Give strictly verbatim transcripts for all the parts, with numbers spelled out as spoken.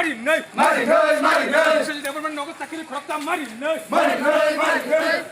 Marinai, marinai, marinai. Social development nogo chakiri khoroksa marinai. Marinai, marinai.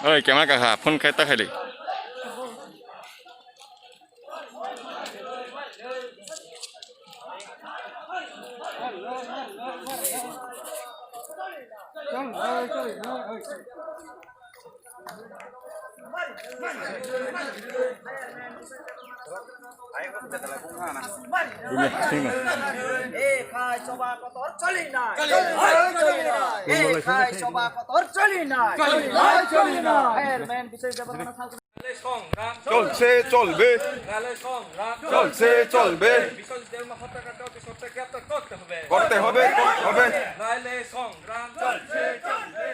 Oi, camera kakha, phone khai ta khai di. Ekhai choba kotor choli nai. Ekhai choba kotor choli nai. Chairman Biswajit Debbarma. চলছে চলবে। চলছে চলবে। বিশ্বজিৎ দেববর্মা হত্যাকাণ্ডকে সত্যকে গ্রেপ্তার করতে হবে। করতে হবে, করতে হবে। নাইলে সংগ্রাম চলছে চলবে।